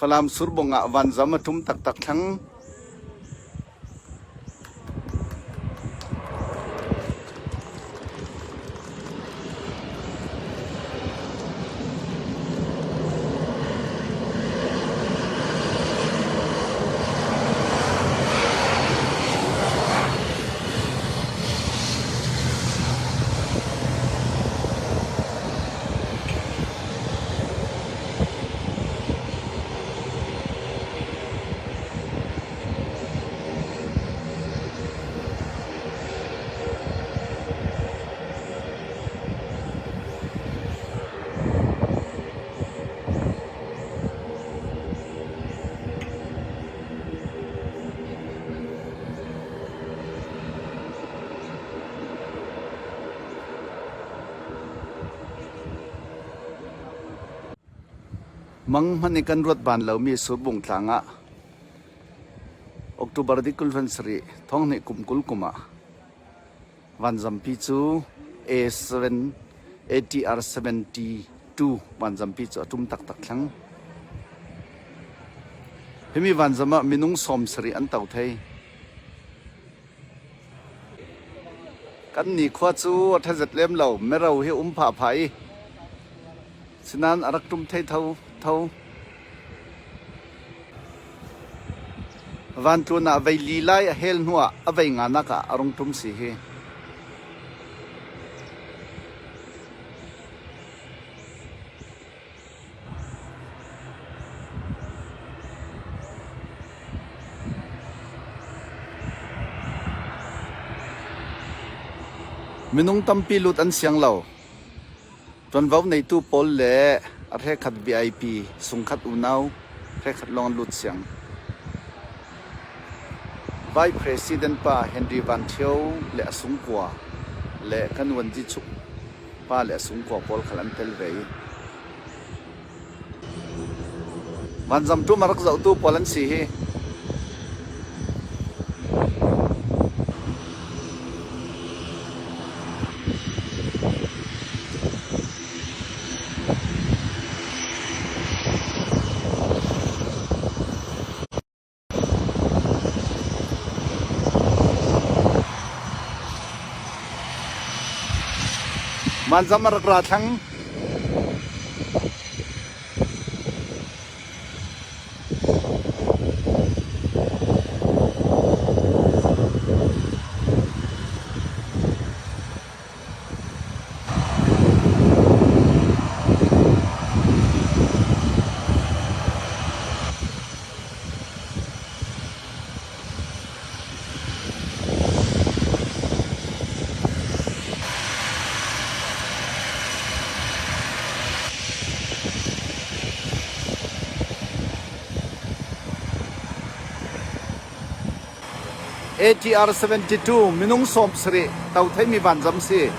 Falam Surbung ah vanzam a ṭum taktak thlang. Mang hmanh in kan ruat ban lomi Surbung tlang ah October ni 27 thonghnih kum 20 kum ah vanzampi cu A7 ATR 72 vanzampi cu a tum taktak thlang. Himi vanzam ah minung 70 an to thei. Kan nikhua cu a ṭhazet lem lo. Mero hi um phahphah i sinain a rak ṭum thei tho. Vantlun ah vei li lai a hel hnu ah a vei nganak ah a rung ṭum si hi. Minung tampi lut an siang lo. Ṭuanvo neitu pawl le a hrekhat VIP sungkhat unau hrekhat lawng an lut siang. Vice President pa Henry Van Ṭhio le a sungkua le kan vuanci pa le a sungkua pawl khal an tel ve i Vanzam ṭum a rak zohtu pawl an si hi. Vanzam a rak ra thlang. ATR 72 minung 70 to theimi vanzam si.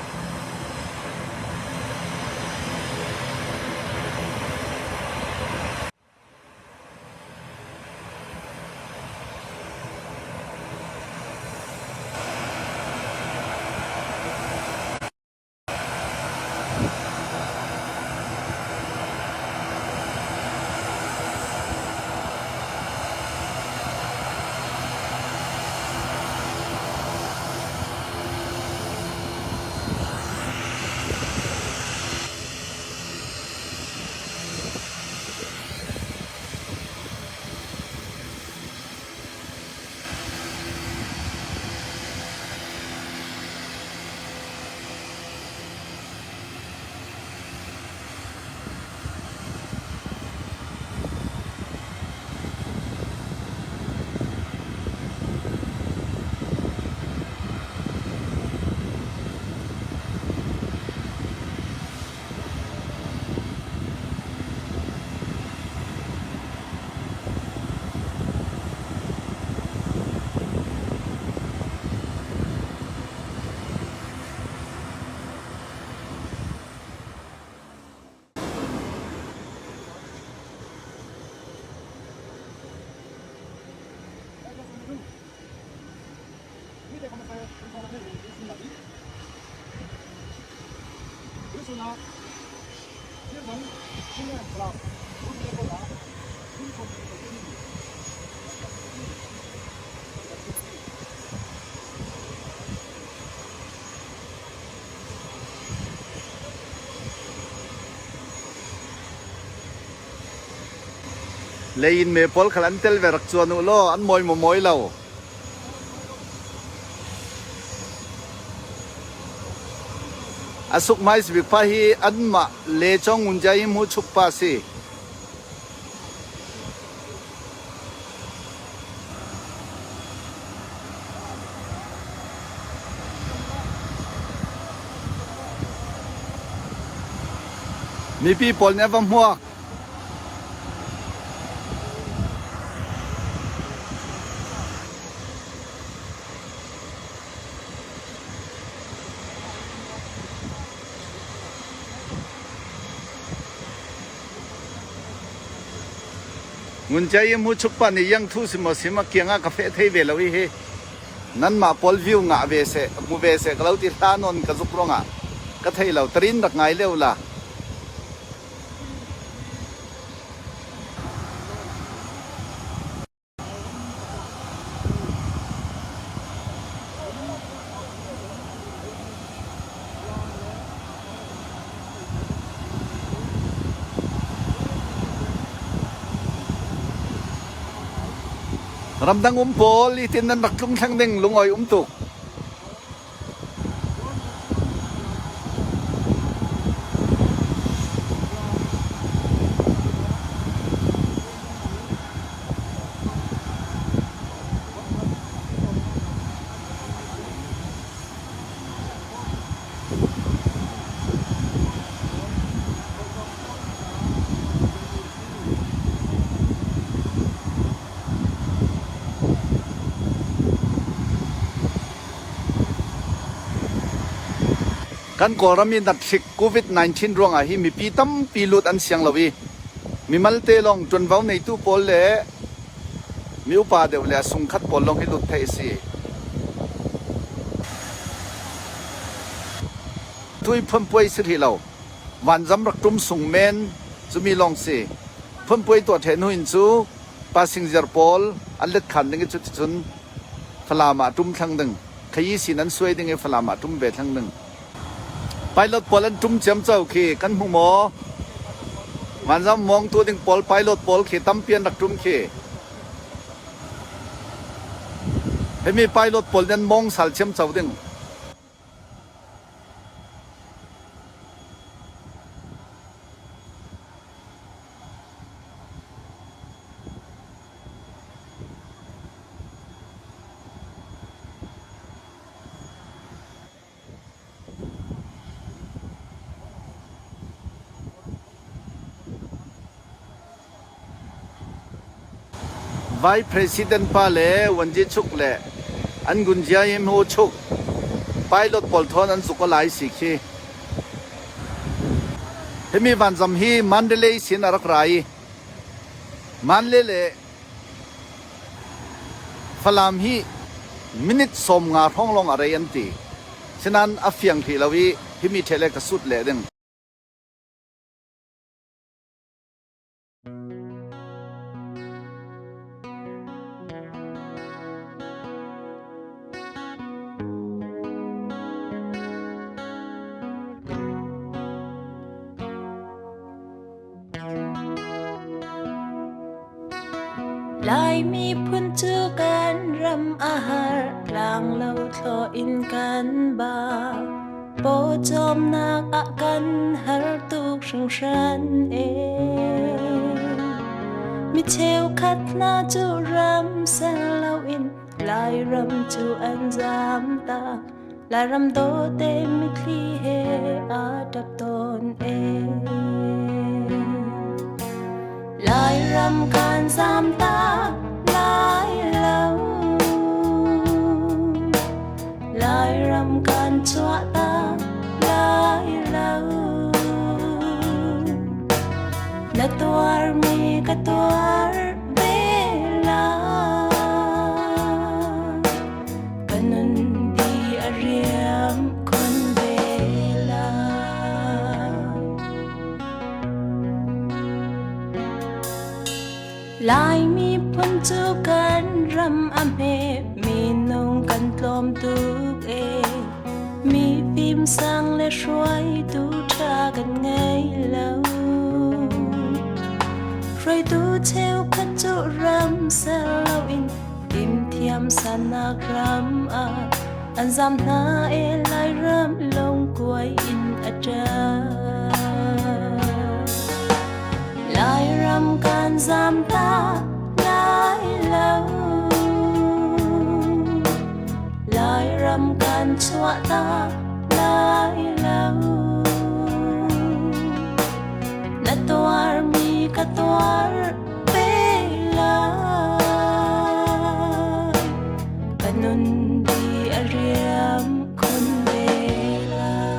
Lei in me pawl khal an tel ve rak cuan u law an mawi maw mawi lo. A suk hmai bik pa hi anmah le cong ngun jai mu chuk pa si. Mipi pawl nih a va hmuak. Ngun Cai i mu chuk pa nih yang thu si maw sim a kiang ah ka feh thei ve lo i hi nanmah pawl view ngah ve seh hmu ve seh ka lo ti hla nawn ka zuk ruangah ka thei lo tarin rak ngai leo la. Ramdang um pawl itin nan rak tlung theng ding lungoi um tuk. Kan Kawlram i nathrik COVID-19 ruangah hi mipi tampi lut an siang lo i mimal te lawng ṭuanvo neitu pawl le mi upa deuh le a sungkhat pawl lawng hi lut theih a si. Tui phunpuai si hrih lo. Vanzam rak ṭum sung men cumi lawng si. Phunpuai tuah ṭheh hnu in cu passenger pawl an let khan ding i cuticun Falam ah ṭum thlang ding. Khayi sin an suai ding i Falam ah ṭum ve thlang ding. Pilot pawl an ṭum ciamco khi kan hmu maw? Vanzam mawngtu ding pawl pilot pawl khi tampi an rak ṭum khi. Himi pilot pawl nih an mawng sal ciamco ding. Vai President pa le Wanji Chuk le an Gunjia Yimhu Chuk pilot pawl thawn an zuk lai si khi. Himi vanzam hi Mandalay sin a rak ra i Manle le Falam hi minute 50 hrawng lawng a rei an ti. Sinain a fiang hlih lo i himi ṭhe le ka sut leh ding. Lai miphun cu kan ram a har, tlanglo thlawh in kan ba. Pawcawmnak ah kan har tuk hringhran e. Mi cheukhat hna cu ram ser loin Lairam cu an zaam tak. Lairam dawte mitthli he aa ṭap tawn e. Lairam kan zaam tak lai lo. Lairam kan chuah tak lai lo. Na tuarmi ka tuar ve lai. Ka nun di a riam khun ve lai. Lai miphun cu kan ram a hme, minung kan tlawm tuk e. Mi fimsang le hruaitu ṭha kan ngei lo. Hruaitu cheukhat cu ram ser loin timthiam sannak ram ah an zam hna i Lairam lungkuai in a ṭap. Lairam kan zam ta lai lo. Lairam kan chuah ta lai lo. Na tuarmi ka tuar ve lai. Ka nun di a riam khun ve lai.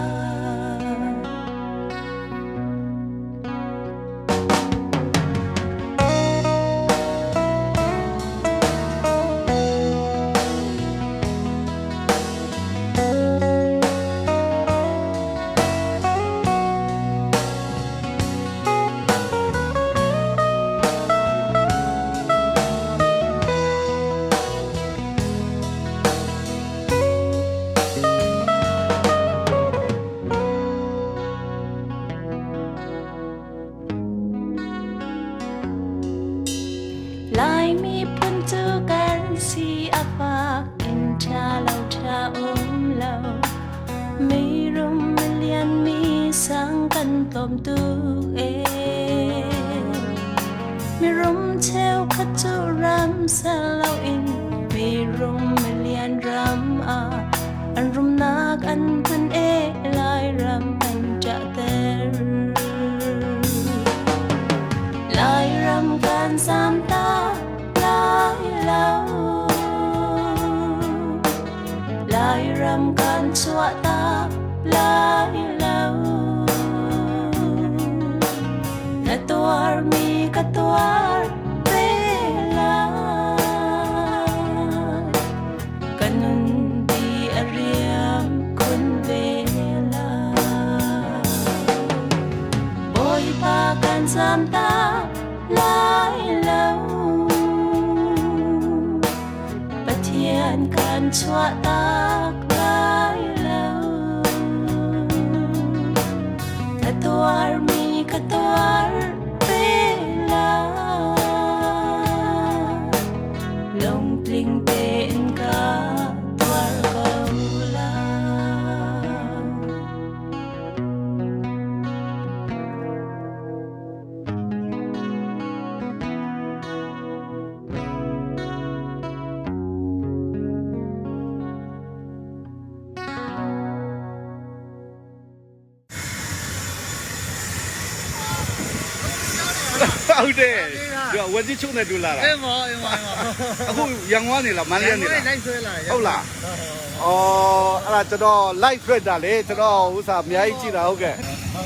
Lai miphun cu kan si a fak in ṭha lo ṭha um lo. Mi rum lian mi sang kan tlawm tuk ee. Mirum cheukhat cu ram ser loin mirum milian ram ah an rumnak an phun e Lairam an ṭahter. Lairam kan zam ta lai lo. Lairam kan chuah ta lai lo. Na tuarmi ka tuar ve lai. Ka nun di a riam khun ve lai. Bawipa kan zam ta lai lo. Pathian kan chuah tak lai lo. Na tuarmi ka tuar ve lai. Lungtling tein ka tuar ko lai. ဟုတ်တယ်ဒီကဝက်ကြီးချုပ်နေတူလာတာ အေးမောအေးမောအေးမော အခုရန်ကုန်ကနေလားမန္တလေးကနေလား လိုက်ဆွဲလာ ဟုတ်လားအော်အဲ့ဒါကျွန်တော် live ထွက်တာလေကျွန်တော်ဥစားအများကြီးကြည့်တာဟုတ်ကဲ့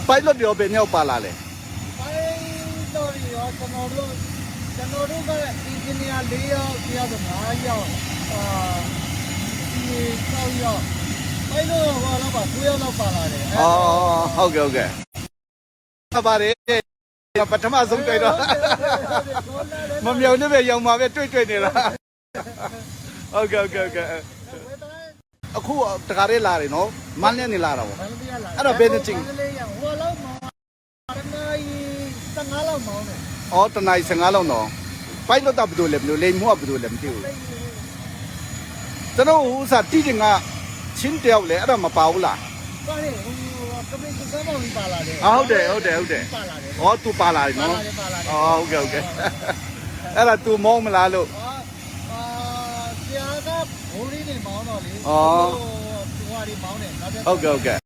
pilot တွေရောဘယ်နှစ်ယောက်ပါလာလဲ အဲတော်ပြီရောကျွန်တော်တို့ကျွန်တော်တို့ကအင်ဂျင်နီယာ၄ယောက်တယောက်ဆို၅ယောက်အာဒီ6ယောက်အဲ့တော့ဟိုတော့ပါ9ယောက်လောက်ပါလာတယ် အော်ဟုတ်ကဲ့ဟုတ်ကဲ့ပါတယ်ပထမဆုံးတွေ့တော့မမြောင်နဲ့ပဲရောင်မှာပဲတွေ့တွေ့နေလားဟုတ်ကဲ့ဟုတ်ကဲ့ဟုတ်ကဲ့အခုတခါလေးလာတယ်နော်မန္တလေးနေလာတာပေါ့ မန္တလေးလာ အဲ့တော့ဘယ်နှစ်ချိန် မန္တလေးရဟိုလောက်မောင်းတနာရီ15လောက်မောင်းတယ် အော်တနိုင်15လောက်နော်ပိုက်လို့တော့ဘယ်လိုလဲဘယ်လိုလိမ်မှုကဘယ်လိုလဲမသိဘူးကျွန်တော်ဥစားတိတင်ကချင်းတယောက်လဲအဲ့ဒါမပါဘူးလား ပါလေဟိုကပိကကောင်းမောင်းပါလာတယ် အော်ဟုတ်တယ်ဟုတ်တယ်ဟုတ်တယ် ပါလာတယ် အော် तू ပါလာတယ် ပါ နော် လာတယ်ပါလာတယ် အော်ဟုတ်ကဲ့ဟုတ်ကဲ့အဲ့ဒါ तू မောင်းမလားလို့ အာအာဆရာကဘိုးလေးတွေမောင်းတော့လေ အော် ဟိုဟာတွေမောင်းတယ်နောက် ဟုတ်ကဲ့ဟုတ်ကဲ့